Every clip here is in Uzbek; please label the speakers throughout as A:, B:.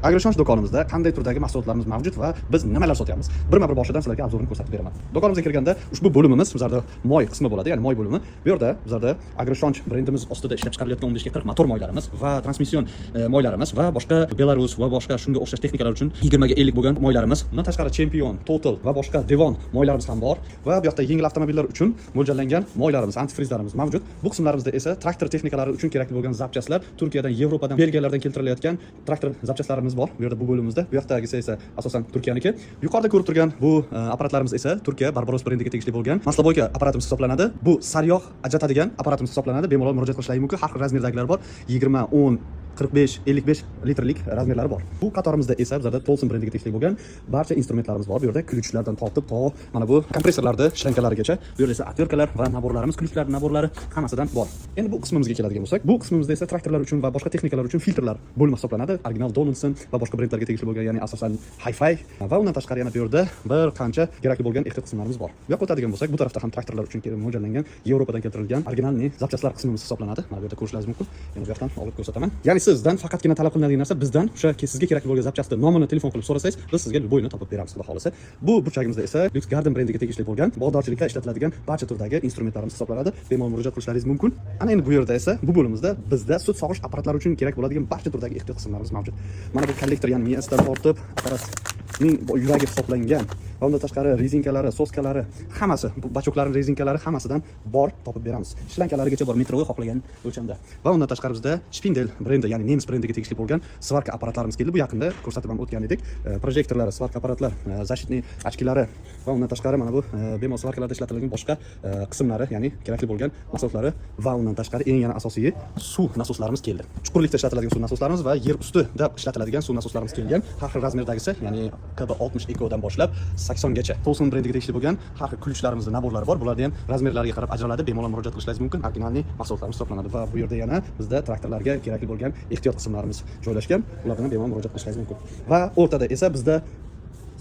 A: Agroishonch do'konimizda qanday turdagi mahsulotlarimiz mavjud va biz nimalar sotyapmiz? Birma bir boshidan sizlarga обзор ini ko'rsatib beraman. Do'konimizga kirganda ushbu bo'limimiz bizlarda moy qismi bo'ladi, ya'ni moy bo'limi. Bu yerda bizlarda Agroishonch brendimiz ostida ishlab chiqarilayotgan 15 ga 40 motor moylarimiz va transmission moylarimiz va boshqa Belarus va boshqa shunga o'xshash texnikalar uchun 20 ga 50 bo'lgan moylarimiz. Undan tashqari Chempion, Total va boshqa Devon moylarimiz ham bor va bu yoqda yengil avtomobillar uchun mo'ljallangan moylarimiz, antifrizlarimiz mavjud. Bu qismlarimizda esa traktor texnikalari uchun kerakli bo'lgan запчасть lar, Turkiyadan, Yevropadan, Belgiyalardan keltirilayotgan traktor запчасть larimiz bor. Bu yerda, bu bo'limimizda. Bu yoqdagisi esa asosan Turkiyaniki. Yuqorida ko'rib turgan bu apparatlarimiz esa Turkiya Barbaros brendiga tegishli bo'lgan маслобойка apparatimiz hisoblanadi. Bu sariyog' ajratadigan apparatimiz hisoblanadi. Bemalol murojaat qilishlari mumkin. Har xil размер dagilar bor. 20, 10, 45, 55 litrlik размер lari bor. Bu qatorimizda esa bizlarda Tolson brendiga tegishli bo'lgan barcha instrumentlarimiz bor. Bu yerda ключ lardan tortib to mana bu kompressorlarni shlankalarigacha. Bu yerda esa отвёртка lar va набор larimiz, ключ lar набор lari hammasidan bor. Endi bu qismimizga keladigan bo'lsak, bu qismimizda esa traktorlar uchun va boshqa texnikalar uchun filtrlar bo'limi hisoblanadi. Original Donaldson va boshqa brendlarga tegishli bo'lgan, ya'ni asosan Hi-Fi va undan tashqari yana bu yerda bir qancha kerakli bo'lgan ehtiyot qismlarimiz bor. Bu yoqqa o'tadigan bo'lsak, bu tarafda ham traktorlar uchun mo'ljallangan Yevropadan keltirilgan оригинальный запчасть lar qismimiz hisoblanadi. Mana bu yerda ko'rishlaringiz mumkin. Endi bu yoqdan olib ko'rsataman. Ya'ni sizdan faqatgina talab qilinadigan narsa, bizdan o'sha sizga kerakli bo'lgan запчасть ni nomini telefon qilib so'rasangiz, biz sizga любой ni topib beramiz, xudo xohlasa. Bu burchagimizda esa Lux Garden brendiga tegishli bo'lgan bog'dorchilikda ishlatiladigan barcha turdagi instrumentlarimiz hisoblanadi. Bemalol murojaat qilishlaringiz mumkin. Ana endi bu yerda esa, bu bo'limimizda bizda sut sog'ish apparatlari uchun kerak bo'ladigan barcha turdagi ehtiyot qismlarimiz mavjud. Mana bu kollektor, ya'ni miyasidan tortib apparatning yuragi hisoblangan va undan tashqari rezinkalari, соска lari, hammasi, bu бачок larning rezinkalari hammasidan bor, topib beramiz. Shlankalarigacha bor, метровой, xohlagan o'lchamda. Va undan tashqari bizda Spindel brendi, ya'ni nemis brendiga tegishli bo'lgan сварка apparatlarimiz keldi. Bu yaqinda ko'rsatib ham o'tgan edik. Projektorlari, сварка apparatlar, защитный очки lari va undan tashqari mana bu bemalol сварка larda ishlatiladigan boshqa qismlari, ya'ni kerakli bo'lgan mahsulotlari va undan tashqari eng yana asosiysi suv nasoslarimiz keldi. Chuqurlikda ishlatiladigan suv nasoslarimiz va yer ustida ishlatiladigan suv nasoslarimiz kelgan. Har xil размер dagisi, ya'ni KB60 Ecodan boshlab 80 gacha. Tolson brendiga tegishli bo'lgan har xil ключ larimizni набор lari bor. Bularni ham размер lariga qarab ajraladi. Bemalol murojaat qilishlaringiz mumkin. Оригинальный mahsulotlarimiz hisoblanadi va bu yerda yana bizda traktorlarga kerakli bo'lgan ehtiyot qismlarimiz joylashgan. Ulardan ham bemalol murojaat qilishlaringiz mumkin. Va o'rtada esa bizda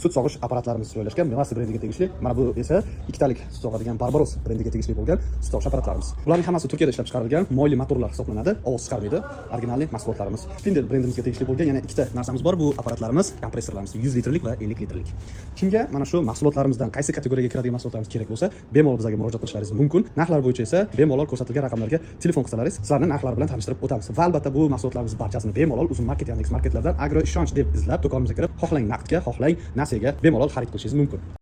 A: sut sog'ish apparatlarimiz joylashgan. Mevasi brendiga tegishli. Mana bu esa ikkitalik sut sog'adigan Barbaros brendiga tegishli bo'lgan sut sog'ish apparatlarimiz. Bularning hammasi Turkiyada ishlab chiqarilgan moyli motorlar hisoblanadi. Ovoz chiqarmaydi. Оригинальный mahsulotlarimiz. Spindel brendimizga tegishli bo'lgan yana ikkita narsamiz bor. Bu apparatlarimiz, kompressorlarimiz 100 litrlik va 50 litrlik. Kimga mana shu mahsulotlarimizdan qaysi kategoriyaga kiradigan mahsulotlarimiz kerak bo'lsa, bemalol bizga murojaat qilishlaringiz mumkin. Narxlar bo'yicha esa bemalol ko'rsatilgan raqamlarga telefon qilsalaringiz, sizlarni narxlar bilan tanishtirib o'tamiz. Va albatta bu mahsulotlarimiz barchasini bemalol Uzum Market, Yandex Marketlardan Agro Ishonch deb izlab do'konimizga kirib, xohlang naqdga, xohlang nasiyaga bemalol xarid qilishingiz mumkin.